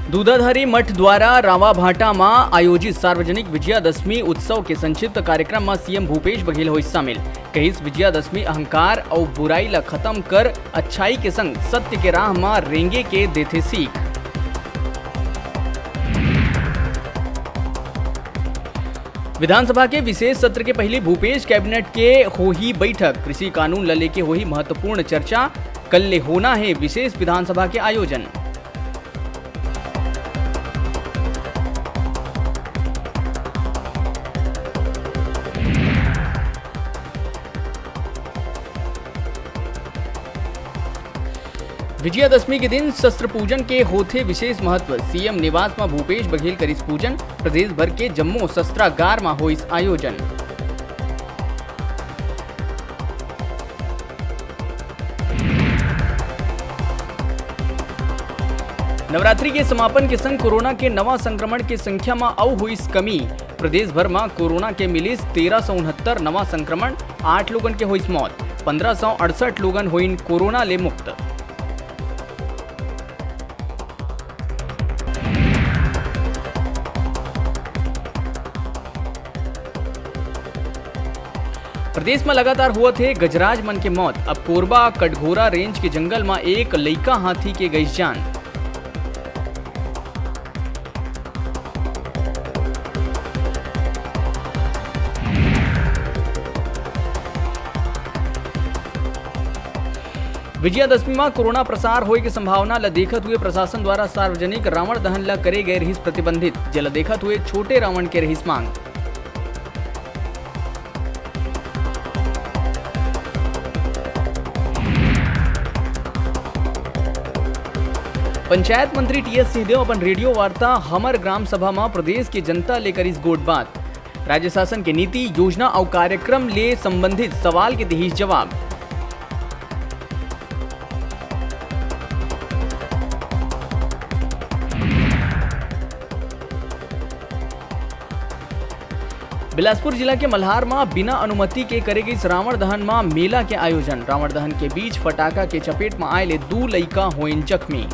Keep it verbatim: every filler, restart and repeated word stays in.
दूधाधारी मठ द्वारा रावाभाटा म आयोजित सार्वजनिक विजयादशमी उत्सव के संक्षिप्त कार्यक्रम म सीएम भूपेश बघेल होइस शामिल। कहिस, विजयादशमी अहंकार अउ बुराई ल खत्म कर अच्छाई के संग सत्य के राह म रेंगे के देथे सीख। विधानसभा के विशेष सत्र के पहिली भूपेश कैबिनेट के होही बैठक, कृषि कानून ल लेके होही महत्वपूर्ण चर्चा, कल ले होना हे विशेष विधानसभा के आयोजन। विजयादशमी के दिन शस्त्र पूजन के होथे विशेष महत्व। सीएम निवास म भूपेश बघेल करिस पूजन, प्रदेश भर के जम्मो शस्त्रागार म होइस आयोजन। नवरात्रि के समापन के संग कोरोना के नवा संक्रमण के संख्या म अउ होइस कमी। प्रदेश भर म कोरोना के मिलिस तेरह सौ उनहत्तर नवा संक्रमण, आठ लोगन के होइस मौत, पंद्रह सौ अड़सठ लोगन होइन कोरोना ले मुक्त। प्रदेश म लगातार होवत हे गजराज मन के मौत। अब कोरबा कटघोरा रेंज के जंगल म एक लइका हाथी के गइस जान। विजयादशमी म कोरोना प्रसार होए के संभावना ल देखत हुए प्रशासन द्वारा सार्वजनिक रावण दहन ल करे गए रहिस प्रतिबंधित, जेला देखत हुए छोटे रावण के रहिस मांग। पंचायत मंत्री टीएस सिंहदेव अपन रेडियो वार्ता हमर ग्राम सभा म प्रदेश के जनता ले करिस गोठ बात। राज्य शासन के नीति, योजना अउ कार्यक्रम ले संबंधित सवाल के दिहिस जवाब। बिलासपुर जिला के मल्हार म बिना अनुमति के करे गइस रावण दहन म मेला के आयोजन। रावण दहन के बीच फटाका के चपेट म आए ले दू लइका होइन जख्मी।